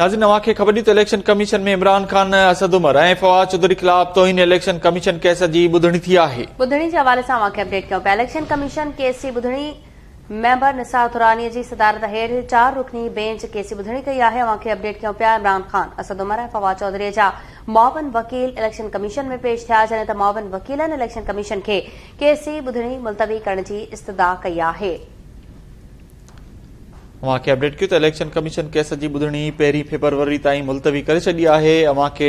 ناظرين اوهان کي خبر ڏيون ته اليڪشن ڪميشن ۾ عمران خان، اسد عمر ۽ فواد چوڌري خلاف توهين اليڪشن ڪميشن ڪيس جي ٻڌڻي ٿي آهي. ٻڌڻي جي حوالي سان اوهان کي اپڊيٽ ڪيون پيا. اليڪشن ڪميشن ڪيس جي ٻڌڻي ميمبر نثار دراني جي صدارت هيٺ چار رڪني بينچ ڪيس جي ٻڌڻي ڪئي آهي. اوهان کي اپڊيٽ ڪيون پيا عمران خان، اسد عمر ۽ فواد چوڌري جا معاون وڪيل اليڪشن ڪميشن ۾ پيش ٿيا جڏهن ته معاون وڪيلن اليڪشن ڪميشن کي ڪيس جي ٻڌڻي ملتوي ڪرڻ جي استدعا ڪئي آهي. اوهان کي اپڊيٽ ڪيو ته اليڪشن ڪميشن ڪيس جي ٻڌڻي پهرين فيبروري تائين ملتوي ڪري ڇڏي آهي اوهان کي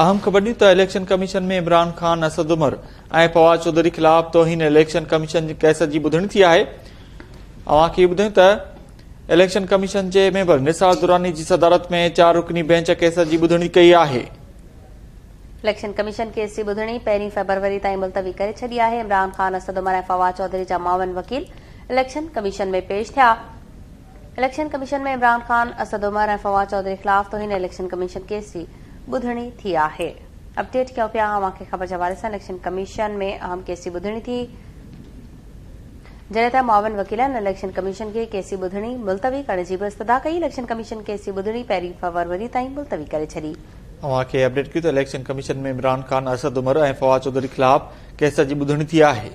اهم خبر ڏيون ته اليڪشن ڪميشن ۾ عمران خان اسد عمر ۽ فواد چوڌري خلاف توهين اليڪشن ڪميشن جي ڪيس جي ٻڌڻي ٿي آهي اوهان کي ٻڌايون ته اليڪشن ڪميشن جي ميمبر نثار دراني جي صدارت ۾ چار رڪني بينچ ڪيس جي ٻڌڻي ڪئي آهي. اليڪشن ڪميشن ڪيس جي ٻڌڻي پهرين فيبروري تائين ملتوي ڪري ڇڏي آهي، عمران خان، اسد عمر ۽ فواد چوڌري جا معاون وڪيل اليڪشن ڪميشن ۾ پيش ٿيا. اليڪشن ڪميشن ۾ عمران خان، اسد عمر ۽ فواد چوڌري خلاف توهين اليڪشن ڪميشن ڪيس جي ٻڌڻي ٿي آهي. اپڊيٽ ڪيون پيا اوهان کي خبر جي حوالي سان اليڪشن ڪميشن ۾ اهم ڪيس جي ٻڌڻي ٿي جڏهن ته معاون وڪيلن اليڪشن ڪميشن کي ڪيس جي ٻڌڻي ملتوي ڪرڻ جي به استدعا ڪئي، اليڪشن ڪميشن ڪيس جي ٻڌڻي پهرين فيبروري تائين ملتوي ڪري ڇڏي. اوهان کي اپڊيٽ ڪيو ته اليڪشن ڪميشن ۾ عمران خان، اسد عمر ۽ فواد چوڌري خلاف ڪيس جي ٻڌڻي ٿي آهي.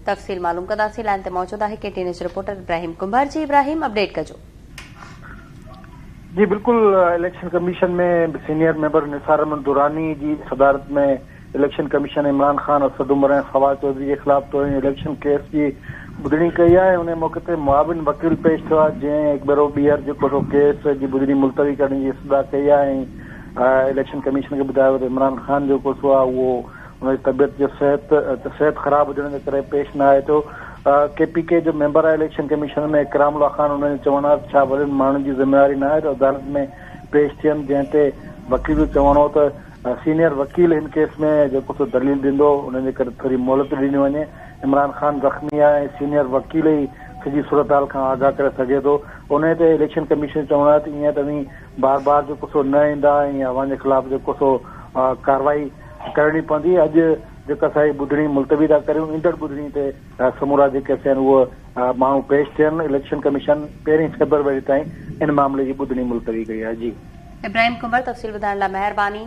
تفصيل معلوم ڪنداسين لائين تي موجود آهي K T news reporter Ibrahim Kumbhar جي ابراهيم اپڊيٽ ڪجو. جي بلڪل election commission ۾ senior member Nisar Ahmed Durrani جي صدارت ۾ اليڪشن ڪميشن عمران خان، اسد عمر ۽ فواد چوڌري جي خلاف توهين اليڪشن ڪيس جي ٻڌڻي ڪئي آهي ۽ انهي موقعي تي معاون وڪيل پيش ٿيو آهي جنهن هڪ ڀيرو ٻيهر جيڪو سو ڪيس جي ٻڌڻي ملتوي ڪرڻ جي استدعا ڪئي آهي ۽ اليڪشن ڪميشن کي ٻڌايو ته عمران خان جيڪو سو آهي اهو ان جي طبيعت جو صحت صحت خراب هجڻ جي ڪري پيش نه آهي ٿيو ڪي پي ڪي جو ميمبر آهي اليڪشن ڪميشن ۾ اڪرام الله خان ان جو چوڻ آهي ته ڇا وڏن ماڻهن جي ذميواري نه آهي ته عدالت ۾ پيش ٿين جنهن تي وڪيل جو چوڻ هو ته سينيئر وڪيل هن ڪيس ۾ جيڪو سو دليل ڏيندو ان جي ڪري ٿوري مهلت ڏني وڃي، عمران خان زخمي آهي ۽ سينيئر وڪيل ئي سڄي صورتحال کان آگاهه ڪري سگهي ٿو، انهي تي اليڪشن ڪميشن جو چوڻ آهي ته ائين ته اوهين بار بار جيڪو سو نه ايندا ۽ اوهان جي خلاف جيڪو سو ڪارروائي ڪرڻي پوندي، اڄ جيڪا اسان هي ٻڌڻي ملتوي ٿا ڪريون ايندڙ ٻڌڻي تي سمورا جيڪي آهن اهي ماڻهو پيش ٿين، اليڪشن ڪميشن پهرين فيبروري تائين ان معاملي جي ٻڌڻي ملتوي ڪئي آهي جي. ابراهيم ڪنڀر تفصيل ٻڌائڻ لاء مهرباني.